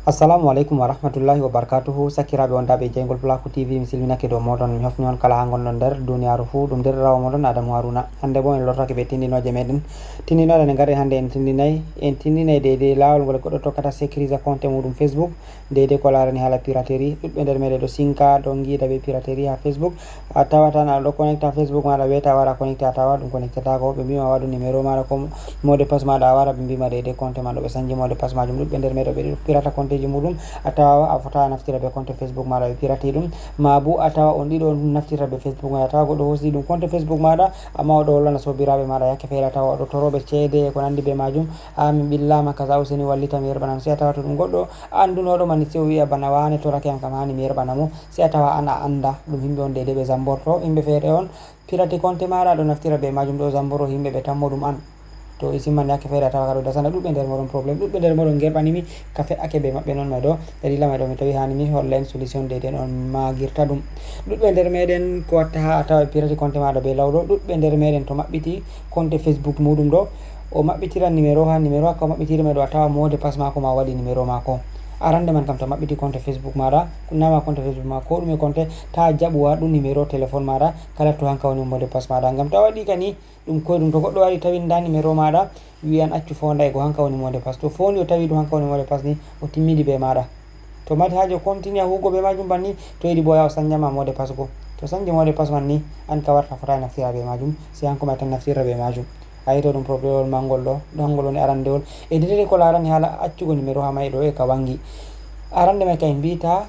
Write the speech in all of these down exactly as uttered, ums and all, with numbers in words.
Assalamu aleykum wa rahmatullahi wa barakatuhu. Sakkiraaɓe wondaaɓe e jeyngol Pulaaku T V, mi silminake dow mooɗon, mi hofni on kala haa ngonɗon nder duniyaaru fuu. Ɗum deerɗiraawo mooɗon Adamu Haruna. Hannde boo en lortake bee tindinooje meeɗen. Tindinooje ɗe ngarɗen hannde en tindinay, en tindinay deydey laawol ngol goɗɗo tokkata sécuriser compte muuɗum Facebook, deydey ko laarani haala piraterie. Ɗuuɗɓe nder meeɗen ɗo sinka, ɗo ngiida bee piraterie haa Facebook. A tawata na ɗo connecté haa Facebook maaɗa, weeta a wara connecté a tawa ɗum connecté taako. Ɓe mbiima waɗu numéro maaɗa ko mot de passe maaɗa a wara, ɓe mbiima deydey compte ma ɗo ɓe sanji mot de passe maajum. Ɗuuɗɓe nder meeɗen ɓe ɗo pirata compte ji muuɗum, a tawa a fota a naftira bee compte Facebook maaɗa, ɓe pirati ɗum. Maa boo a tawa on ɗiɗo on naftirta bee Facebook maaɗa, a tawa goɗɗo hoosi ɗum compte Facebook maaɗa, amma o ɗo hollana soobiraaɓe maaɗa, yaake feere a tawa o ɗo torooɓe ceede e ko nanndi bee maajum. A, min ɓillaama kaza, useni wallitam, yerɓanam. Sey a tawa to ɗum goɗɗo anndunooɗo ma ni, sey o wi'a bana waane torake am kam, haani mi yerɓana mo. Sey a tawa an a annda ɗum yimɓe on deydey ɓe zamborto, yimɓe feere on pirati compte maaɗa, ɗo naftira bee maajum, ɗo zamboro yimɓe, ɓe tammo ɗum an. To i simman yaake feere a tawa ka ɗo dasana ɗuuɗɓe nder mooɗon problème. Ɗuuɗɓe nder mooɗon ngerɓani mi ka fe'ake bee maɓɓe non may ɗo. Dalila may ɗo mi tawi haani mi holla en solution deydey no on maagirta ɗum. Ɗuuɗɓe nder meeɗen ko watta haa a tawa ɓe pirati compte maaɗa bee lawɗo. Ɗuuɗɓe nder meeɗen to maɓɓiti compte Facebook muuɗum ɗo, o maɓɓitiran numéro haa numéro haa ka o maɓɓitiri may ɗo a tawa mot de passe maako ma o waɗi numéro maako. Arande man kam to a maɓɓiti compte Facebook maaɗa, nama compte Facebook ma ko ɗume compte, ta jaɓu waɗu numéro téléphone maaɗa kala to hanka woni mot de passe maaɗa. Ngam to a waɗi ka ni, ɗum koyɗum to goɗɗo wari tawi ndaa numéro maaɗa, wi'an accu foonda e go hanka woni mot de passe. To foondi o tawi ɗum hanka woni mot de passe ni, o timmidi bee maaɗa. To mari haaje o continue huugo bee maajum banni, to yiɗi boo o yaha o sanja ma mot de passe go. To sanji mot de passe man ni, an ka warta fota naftira bee maajum, sey hanko ma tan naftirta bee maajum. A yi'i to ɗum problème mangol ɗo, ɗo hangol woni arandewol. E deydey ko laarani haala accugo numéro haa may ɗo e ka wangi. Arande may kay mbiita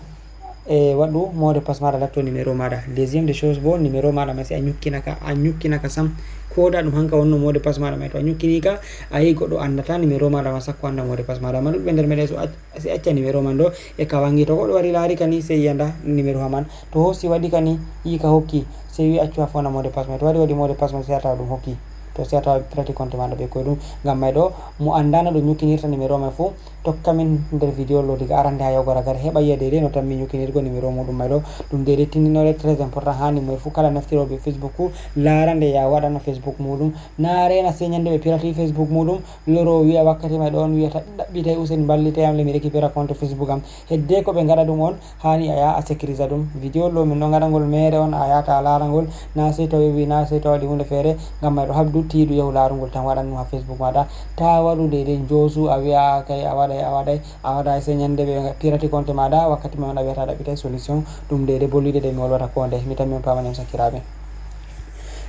e waɗu mot de passe maaɗa latto numéro maaɗa. Deuxième de chose boo, numéro maaɗa may sey a nyukkina ka, a nyukkina ka sam. Kooda ɗum hanka wonno mot de passe maaɗa may, to a nyukkini ka, a yi'i goɗɗo anndata numéro maaɗa ma sakko annda mot de passe maaɗa. Amma ɗuuɗɓe nder meeɗen so ac-, sey acca numéro man ɗo e ka wangi. To goɗɗo wari laari ka ni sey yi'a ndaa numéro haa man. To hoosi waɗi ka ni, yi'i ka hokki, sey wi'a accu haa foonda mot de passe may. To wari waɗi mot de passe may sey a tawa ɗum hokki. To sey a tawa pirati compte maaɗa bee koyɗum. Ngam may ɗo, mo anndaano ɗo nyukkinirta numéro may fuu, tokka min nder video ɗo diga arande haa yahugo ragare, heɓa yi'a deydey no tammi nyukkinirgo numéro muuɗum may ɗo. Ɗum deydey tindinoore très important, haani moy fuu kala naftirooɓe Facebook laara nde yaha waɗana Facebook muuɗum. Na reena sey nyannde ɓe pirati Facebook muuɗum, loro wi'a wakkati may ɗo on wi'ata ɗaɓɓitay, useni mballitay am le mi récupéra compte Facebook am. Hedde ko ɓe ngaɗa ɗum on, haani a yaha a sécurisa ɗum. Video ɗo min ɗo ngaɗa ngol meere on, a yahata a laara ngol, na sey to a yowi, na sey to a waɗi huunde feere, ngam may ɗo habdu tiiɗu yahu laarungol tan waɗan ɗum haa Facebook maaɗa. Ta waɗu deydey njoosu a wi'a kay a waɗay, a waɗay, a waɗay sey nyannde ɓe pirati compte maaɗa, wakkati may on a wi'ata a ɗaɓɓitay solution. Ɗum deydey bolwide de mi wolwata koo ndey, mi tammi on paamani on sakkiraaɓe.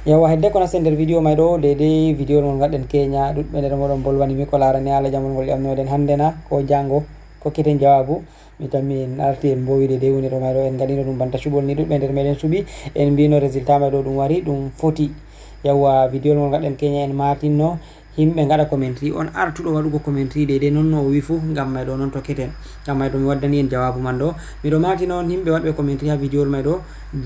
Yawwa, hedde ko nasten nder video may ɗo, deydey video ngol ngaɗɗen keenya, ɗuuɗɓe nder mooɗon bolwani mi ko laarani haala jamol ngol ƴamnoɗen hannde na ko jaango, kokkiten jawaabu. Mi tammi en arti en mbowi deydey woni ɗo may ɗo, en ngaɗino ɗum banta cuɓol ni, ɗuuɗɓe nder meeɗen suɓi, en mbino résultat may ɗo ɗum wari, ɗum foti. Yawwa, video ngol ngaɗɗen keenya en maatinno, yimɓe ngaɗa commentary, on artuɗo waɗugo commentary deydey non no o wi fuu, ngam may ɗo non tokketen. Ngam may ɗo mi waddani en jawaabu man ɗo. Miɗo maatina on yimɓe waɗɓe commentary haa video may ɗo,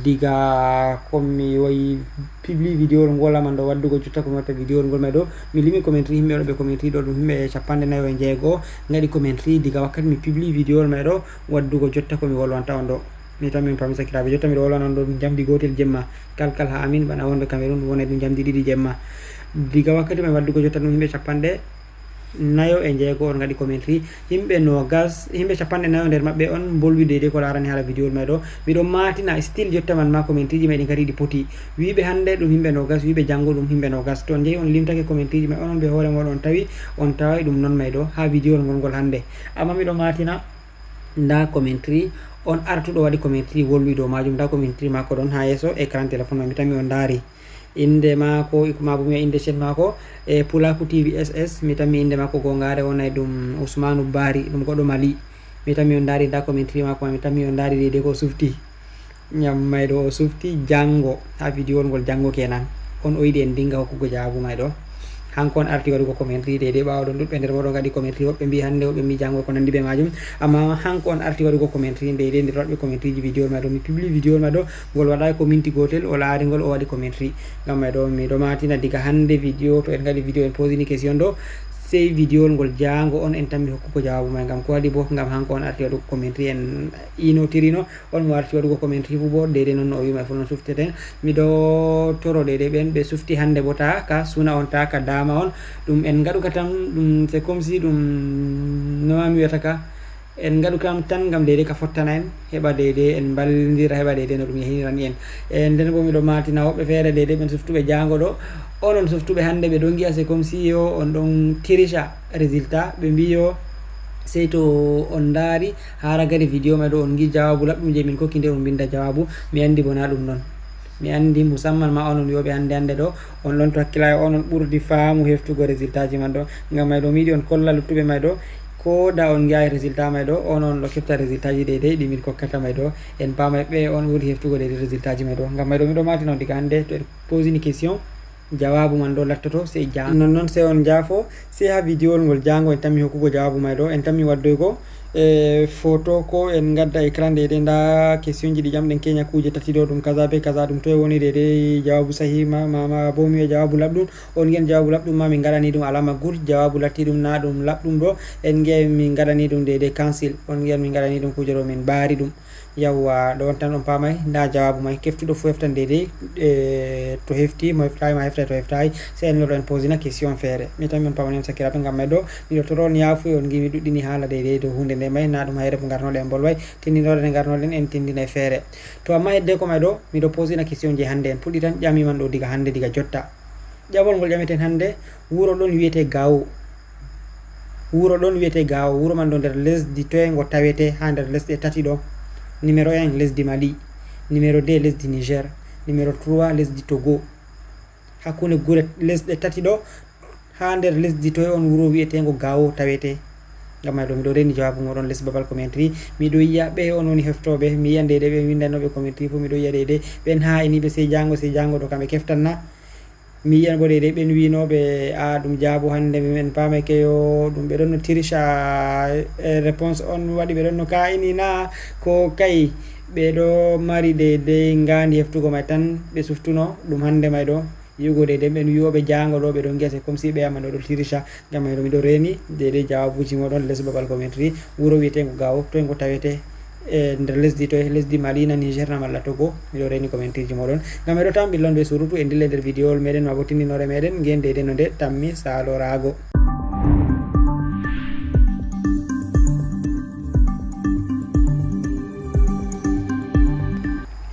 diga ko mi wayi publie video ngol man ɗo waddugo jotta ko mi watta video ngol may ɗo. Mi limi commentary yimɓe waɗɓe commentary ɗo ɗum yimɓe cappanɗe nayo e jeego ngaɗi commentary diga wakkati mi publie video may ɗo waddugo jotta ko mi wolwanta on ɗo. Mi tammi on paami sakkiraaɓe, jotta miɗo wolwana on ɗo ɗum njamdi gootel jemma. Kalkal haa amin, bana wonɓe Cameroun, ɗum wonay ɗum njamdi ɗiɗi jemma. Diga wakkati may waddugo jotta ɗum yimɓe cappanɗe nayo e jeego on ngaɗi commentary. Yimɓe noogas, yimɓe cappanɗe nayo nder maɓɓe on mbolwi deydey ko laarani haala video may ɗo. Miɗo maatina still jotta man ma commentary ji may ɗi ngari ɗi poti. Wiiɓe hannde ɗum yimɓe noogas, wiiɓe janngo ɗum yimɓe noogas. To on njehi on limtake commentary ji may on, on bee hoore mon on tawi, on taway ɗum non may ɗo haa video ngol ngol hannde. Amma miɗo maatina ndaa commentary, on artuɗo waɗi commentary wolwi dow maajum. Ndaa commentary maako ɗon haa yeeso écran téléphone ma, mi tammi on ndaari. Innde maako, iko maa bo mi wi'a innde chef maako, e Pulaaku T V S S, mi tammi innde maako goongaare wonay ɗum Usmanu Bari, ɗum goɗɗo Mali. Mi tammi on ndaari ndaa commentary maako ma, mi tammi on ndaari deydey ko o sufti. Ngam may ɗo o sufti janngo, haa video ngol janngo kenan. On o yiɗi en dinga hokkugo jawaabu may ɗo. Hanko on arti waɗugo commentary deydey ɓaawo ɗon ɗuuɗɓe nder mooɗon ngaɗi commentary, woɓɓe mbi'i hannde, woɓɓe mbi'i janngo ko nanndi bee maajum. Amma hanko on arti waɗugo commentary deydey nder waɗɓe commentary ji video may ɗo. Mi publie video may ɗo, ngol waɗaay ko minti gootel, o laari ngol, o waɗi commentary. Ngam may ɗo miɗo maatina diga hannde video, to en ngaɗi video en posini question ɗo, sey video ngol jaango on en tammi hokkugo jawaabu may. Ngam ko waɗi bo? Ngam hanko on arti waɗugo commentary, en inotirino. On mo arti waɗugo commentary fuu bo, deydey non no o wi'i may fuu non sufteten. Miɗo toro deydey ɓen ɓe sufti hannde bo, taa ka suna on, taa ka daama on. Ɗum en ngaɗu ka tan, ɗum c'est comme si ɗum, no ma mi wi'ata ka, En ngaɗu kam tan ngam deydey ka fottana en, heɓa deydey en mballindira, heɓa deydey no ɗum yahinirani en. E nden bo miɗo maatina woɓɓe feere deydey ɓen suftuɓe jaango ɗo, onon suftuɓe hannde ɓe ɗon ngi'a c'est comme si yo on ɗon tirica résultat, ɓe mbi'i yo sey to on ndaari haa ragare vidéo may ɗo on ngi'i jawaabu laɓɗum je min kokki nde on mbinda jawaabu, mi anndi bo na ɗum non. Mi anndi musamman ma onon wi'ooɓe hannde hannde ɗo, on ɗon to hakkilaaɓe onon ɓurdi faamu heftugo résultat ji man ɗo. Ngam may ɗo mi yiɗi on kolla luttuɓe may ɗo, ko da on ngi'aay résultat may ɗo, on on ɗo kefta résultat ji deydey ɗi min kokkata may ɗo. En paamay ɓe on ɓuri heftugo deydey résultat ji may ɗo. Ngam may ɗo miɗo maatina on diga hannde to en posini question, jawaabu man ɗo lattoto sey jaa. Non non sey on jaafo, sey haa vidéowol ngol jaango en tammi hokkugo jawaabu may ɗo. En tammi waddoygo e photo ko en ngadda écran deydey nda question ji ɗi ƴamɗen keenya kuuje tati ɗo ɗum kaza be kaza ɗum toy woni deydey jawaabu sahi ma, ma, ma bo mi wi'a jawaabu laɓɗum. On ngi'an jawaabu laɓɗum ma min ngaɗani ɗum alama gul, jawaabu latti ɗum na ɗum laɓɗum ɗo, en ngi'ay min ngaɗani ɗum deydey cancel. On ngi'an min ngaɗani ɗum kuuje ɗo min ɓaari ɗum. Yawwa, ɗo on tan on paamay, nda jawaabu may. Keftuɗo fuu heftan deydey, e, to hefti, mo heftaay ma heftay to heftaay, sey en loro en posina question feere. Mi tan mi on paamani on sakiraaɓe ngam may ɗo, miɗo toro on yaafuye on ngi'i mi ɗuɗɗini haala deydey dow huunde nde may, na ɗum hayre ko ngarnoɗen en bolway, tindinoore nde ngarnoɗen en tindinay feere. To amma hedde ko may ɗo, miɗo posina question je hannde en puɗɗi tan ƴami man ɗo diga hannde diga jotta. Ƴamol ngol ƴameten hannde, wuro ɗon wi'etee Gao. Wuro ɗon wi'etee Gao. Wuro man ɗo nder lesdi toye ngo tawetee haa nder lesɗe tati ɗo? Numéro un, lesdi Mali. Numéro deux, lesdi Niger. Numéro trois, lesdi Togo. Hakkunde gure lesɗe tati ɗo, haa nder lesdi toye on wuro wi'eteengo Gao tawetee? Ngam may ɗo miɗo reeni jawaabu mooɗon les babal commentary. Miɗo yi'a ɓe on woni heftooɓe. Mi yi'an deydey ɓe winndanooɓe commentary fuu. Miɗo yi'a deydey ɓen haa iniiɓe sey jaango, sey jaango ɗo kamɓe keftan na? Mi yi'an bo deydey ɓen wi'inooɓe, a, ɗum jaabu hannde, min en paamay keyo, ɗum ɓe ɗon no tirica, e, réponse on waɗi ɓe ɗon no kaa'ini na? Ko kay ɓe ɗo mari deydey ngaandi heftugo may tan ɓe suftuno ɗum hannde may ɗo. Yi'ugo deydey ɓen wi'ooɓe jaango ɗo ɓe ɗon ngi'a c'est comme si ɓe amma ɗo ɗo tirica. Ngam may ɗo miɗo reeni deydey jawaabuuji mooɗon les babal commentary. Wuro wi'eteengo Gao, toy ngo tawetee? E nder lesdi toye? Lesdi Mali na, Niger na, malla Togo? Miɗo reeni commentaire ji mooɗon. Ngam meɗo tan ɓillon bee surutu, en dillay nder vidéowol meɗen, maa bo tindinoore meɗen, ngen deydey no nde tammi saaloraago.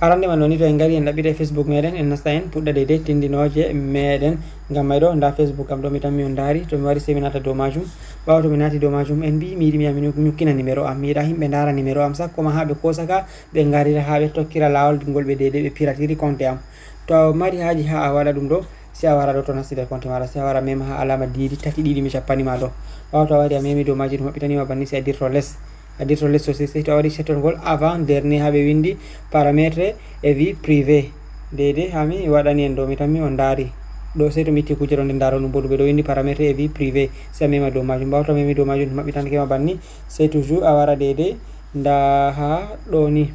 Arande man noni to en ngari en ɗaɓɓita e Facebook meɗen, en nasta en puɗɗa deydey tindinooje meɗen. Ngam may ɗo, nda Facebook am ɗo, mi tammi on ndaari, to mi wari sey mi naata dow maajum. Ɓaawo to mi naati dow maajum, en mbi'i mi yiɗi mi yaha mi nyuk-, nyukkina numéro am. Mi yiɗa himɓe ndaara numéro am, sakko ma haa ɓe koosa ka, ɓe ngarira haa ɓe tokkira laawol ngol ɓe deydey ɓe piratiri compte am. To a mari haaje haa a waɗa ɗum ɗo, sey a wara ɗo to nasti nder compte maaɗa, sey a wara mema haa alaama diidi tati ɗiɗi mi cappani ma ɗo. Ɓaawo to a wari a memi dow maaji ɗum maɓɓitani ma banni, sey a dirto les. A dirto les sosai, sey to a waɗi settol ngol avant dernier haa ɓe windi paramètre et vie privée. Deydey haa mi waɗani en ɗo, mi tammi on ndaari. Ɗo sey to mi itti kuuje ɗo nde ndaaro ɗum bo ɗum ɓe ɗo windi paramètre et vie privée. Sey a mema dow maajum. Ɓaawo to a memi dow maajum ɗum maɓɓitantake ma banni. Sey toujours a wara deydey nda haa ɗo ni.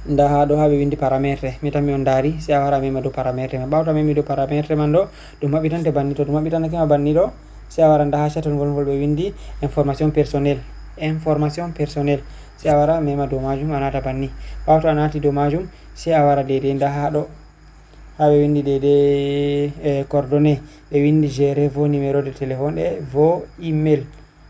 Nda haa ɗo haa ɓe windi paramètre. Mi tammi on ndaari. Sey a wara a mema dow paramètre man. Ɓaawo to a memi dow paramètre man ɗo ɗum maɓɓitante banni. To ɗum maɓɓitantake ma banni ɗo, sey a wara nda haa cattol ngol ngol ɓe windi information personnelle. Information personnelle. Sey a wara a mema dow maajum, a naata banni. Ɓaawo to a naati dow maajum, sey a wara deydey nda haa ɗo. Haa ɓe windi deydey, e, coordonnées. Ɓe windi gérer vos numéros de téléphone et vos emails.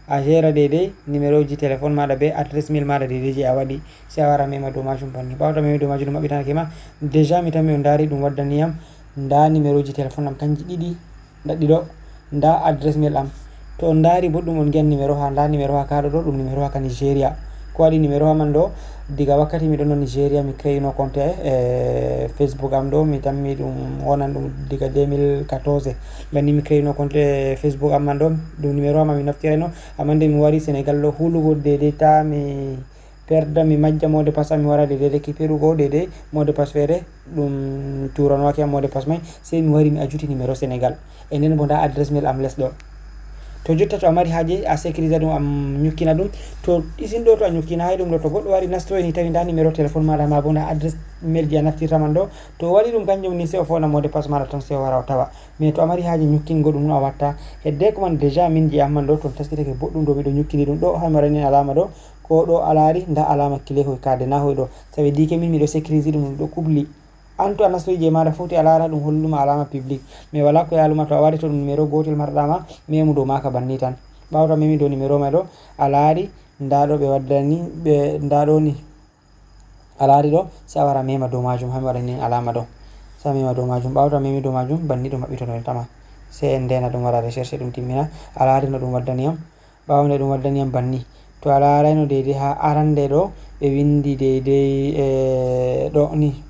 A gera deydey numéro ji téléphone maaɗa bee adresse mail maaɗa deydey je a waɗi. Sey a wara a mema dow maajum banni. Ɓaawo to a memi dow maajum ɗum maɓɓitantake ma. Déjà mi tammi on ndaari ɗum waddani yam. Nda numéro ji téléphone am kanji ɗiɗi. Nda ɗi ɗo. Nda adresse mail am. To on ndaari boɗɗum on ngi'an numéro haa, nda numéro haa kaa ɗo ɗo, ɗum numéro haa ka Nigeria. Ko waɗi numéro haa man ɗo, diga wakkati mi ɗon no Nigeria mi créino compte e Facebook am ɗo, mi tammi ɗum wonan ɗum diga deux mille quatorze. Banni mi créino compte e Facebook am man ɗo, ɗum numéro haa man mi naftirayno. Amma nde mi wari Senegal ɗo hulugo deydey ta mi perda mi majja mot de passe am mi wara deydey de ki peɗugo deydey mot de passe feere ɗum turanooke am mot de passe may, sey mi wari mi ajuti numéro Senegal. E nden bo nda adresse mail am les ɗo. To jotta to a mari haaje a sécurisa ɗum, am nyukkina ɗum. To isin ɗo to a nyukkina hay ɗum ɗo, to goɗɗo wari nastoyi ni tawi nda numéro téléphone maaɗa maa bo nda adresse mail je a naftirta man ɗo, to o waɗi ɗum kanjum ni sey o fona mot de passe maaɗa ton sey o wara o tawa. Mais to a mari haaje nyukkingo ɗum no a watta. Hedde ko man déjà min je am man ɗo ton taskitake boɗɗum ɗo miɗo nyukkini ɗum ɗo hay mi waɗani en alama ɗo. Ko ɗo a laari, nda alama clé hoy kaade na hoy ɗo. Ça veut dire que min miɗo sécuriser ɗum, ɗum ɗo kubli. An to a nastoyi je maaɗa foti a laara ɗum holluma alama public. Mais wala ko yaaluma to a wari to ɗum numéro gotel marɗa ma, memu dow maaka banni tan. Ɓaawo to a memi dow numéro ma ɗo, a laari Ndaa ɗo ɓe waddani, ɓe, ndaa ɗo ni. A laari ɗo, sey a wara a mema dow maajum, haa mi waɗani en alaama ɗo. Sey a mema dow maajum, ɓaawo to a memi dow maajum, banni ɗo maɓɓitoto tama. Sey en ndeena ɗum waɗa recherche ɗum timmina. A laari no ɗum waddani yam. Ɓaawo nde ɗum waddani yam banni. To a laarayno deydey haa arande ɗo, ɓe winndi deydey, eh, ɗo ni.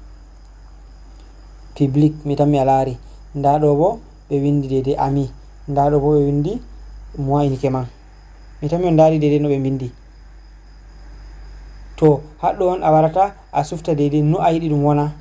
Public, mi tammi a laari. Ndaa ɗo boo ɓe winndi deydey ami. Ndaa ɗo boo ɓe winndi moi uniquement. Mi tammi on ndaari deydey no ɓe mbinndi. To, haɗɗo on a warata a sufta deydey no a yiɗi ɗum wona.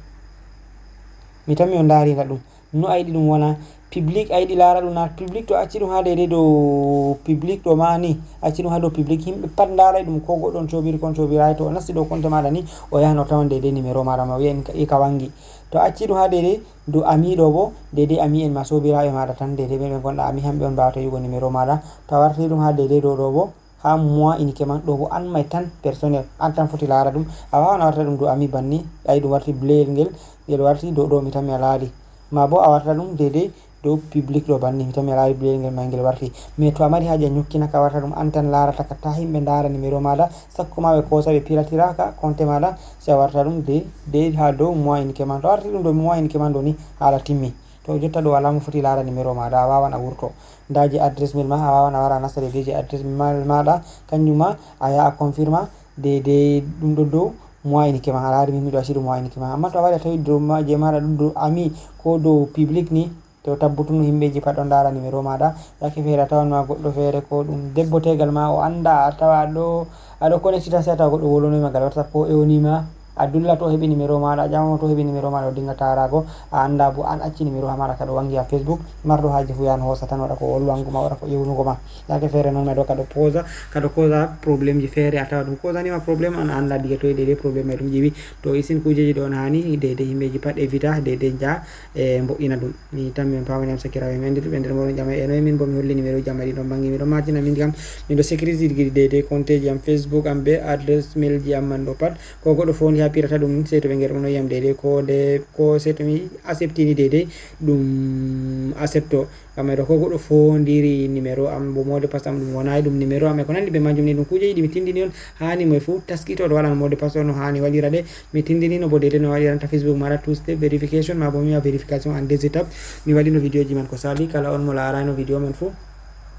Mi tammi on ndaari na ɗum. No a yiɗi ɗum wona. Public a yiɗi laara ɗum na. Public to a acci ɗum haa deydey dow public ɗo ma ni. Acci ɗum haa dow public. Yimɓe pat ndaaray ɗum ko goɗɗo on coobiri ko on coobiraay. To o nasti dow konte maaɗa ni, o yahan o tawan deydey numéro maaɗa ma wi'a en ka, ka wanngi. To a acci ɗum haa deydey dow ami ɗo boo, deydey ami en ma soobiraaɓe maaɗa tan, deydey ɓe ɓe ngonɗa ami, hamɓe on mbaawata yi'ugo numéro maaɗa. To a wartiri ɗum haa deydey dow ɗo boo, haa moi uniquement ɗo boo, an may tan personnel, an tan foti laara ɗum. A waawan a warta ɗum dow ami banni, ay ɗum warti bleyel ngel, ngel warti dow ɗo mi tammi a laari. Ma boo a warta ɗum deydey dow public ɗo banni, mi tammi a laari bleyel ngel may ngel warti. Mais to a mari haaje a nyukkina ka warta ɗum an tan laarata ka, taa himɓe ndaara numéro maaɗa, sakko ma ɓe koosa ɓe piratira ka konte maaɗa, sey a warta ɗum dey, dey haa dow moi uniquement. To a warti ɗum dow moi uniquement ɗo ni, haala timmi. To jotta ɗo walaa mo foti laara numéro maaɗa, a waawan a wurto. Ndaa je adresse mail ma, a waawan a wara a nasta deydey je adresse mail maaɗa, kanjum ma a yaha a confirma deydey ɗum ɗo dow moi uniquement. A laari min miɗo acci ɗum moi uniquement. Ammaa to a wari a tawi dow ma, je maaɗa ɗum dow ami ko dow public ni, to tabbutunu himɓeeji pat ɗon ndaara numéro maaɗa. Yaake feere a tawan ma goɗɗo feere ko ɗum debbo teegal ma o anndaa, a tawa ɗo, a ɗo connecti tan sey a tawa goɗɗo wolwanoyi ma gal WhatsApp ko ewni ma. A dulla to o heɓi numéro maaɗa, a ƴamamo to o heɓi numéro maaɗa, o dinga taaraago, a anndaa bo an acci numéro maaɗa ka ɗo wanngi haa Facebook, marɗo haaje fuu yahan hoosa tan waɗa ko wolwango ma, waɗa ko ewnugo ma. Yaake feere noon ma ɗo ka ɗo poosa, ka ɗo causa problème ji feere, a tawa ɗum causani ma problème, an a anndaa diga toye deydey problème may ɗum ƴiwi. To isin kuujeeji ɗo on haani deydey himɓeeji pat evita, deydey njaha e mbo'ina ɗum. Mi tammi on paamani am sakiraaɓe men nder ɓe nder mboɗon ƴama e noye min bo mi holli numéro ji am ɗi ɗon bannge. Miɗo maatina min kam, miɗo sécurité gidi deydey konteeji am Facebook am be adresse mail ji am man ɗo pat. Ko goɗɗo foondi haa pirata ɗum, sey to ɓe ngerɗuno yam deydey ko de, ko sey to mi acceptini deydey ɗum accepto. Ngam may ɗo ko goɗɗo foondiri numéro am, bo mot de passe am ɗum wonaay, ɗum numéro am e ko nanndi be majum ni, ɗum kuujeeji ɗi mi tindini on, haani moye fuu taskito ɗo waɗa no mot de passe on no haani waɗira ɗe. Mi tindinino bo deydey no waɗiranta Facebook maaɗa two step verification, maa bo mi wi'a verification en deux étapes. Mi waɗino vidéo ji man ko saali, kala on mo laarayno vidéo man fuu,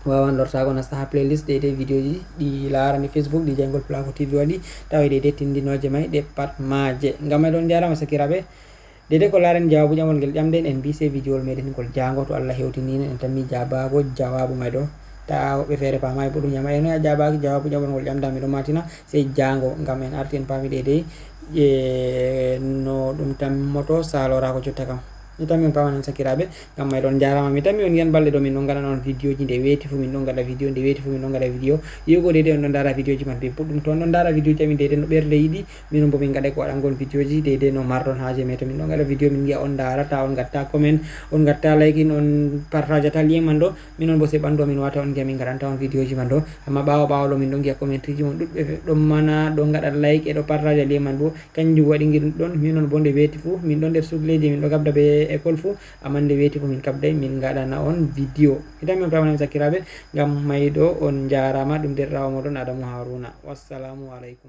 waawan lortaago nasta haa playlist deydey vidéo ji ɗi laarani Facebook ɗi Jayngol Pulaaku T V waɗi, tawa deydey tindinooje may ɗe pat maaje. Ngam may ɗon njaaraama sakiraaɓe. Deydey ko laarani jawaabu ƴamol ngel ƴamɗen, en mbii sey vidéowol meeɗen ngol jaango, to Allah hewtini en, en tammi jaabaago jawaabu may ɗo. Ta woɓɓe feere paamaay bo ɗum ƴama, e noy a jaabaaki jawaabu ƴamol ngol ƴamɗa, miɗo maatina, sey jaango, ngam en arti en paami deydey, e no ɗum tammoto saaloraako jotta kam. Mi tammi on paamanan sakiraaɓe, ngam may ɗon njaaraama. Mi tammi on yi'an balɗe ɗo min ɗon ngaɗana on vidéoji nde weeti fuu, min ɗon ngaɗa vidéo nde weeti fuu, min ɗon ngaɗa vidéo. Yi'ugo deydey on ɗon ndaara vidéoji man bee boɗɗum. To on ɗon ndaara vidéoji amin deydey no ɓerde yiɗi, minon bo min ngaɗay ko waɗangol vidéoji deydey no marɗon haaje. Mais to min ɗon ngaɗa vidéo min ngi'a on ndaarata, on ngatta comment, on ngatta like, on partagata lien man ɗo, minon bo sey ɓandu amin wata on ngi'a min ngaɗanta on vidéoji man ɗo. Ammaa ɓaawo ɓaawo ɗo min ɗon ngi'a commenteeji mon ɗuɗɓe ɗon mana, ɗon ngaɗa like e ɗo partaga lien man bo. Kanjum waɗi ngiɗum ɗon, minon bo nde weeti fuu, min ɗon nder sukleeji, min ɗo gabda be école fuu, ammaa nde weeti fuu min kabday, min ngaɗana on vidéo. Mi tammi on paamanan sakiraaɓe, ngam may ɗo on njaaraama, ɗum deerɗiraawo mooɗon Adamu Haruna. Wassalaamu aleykum.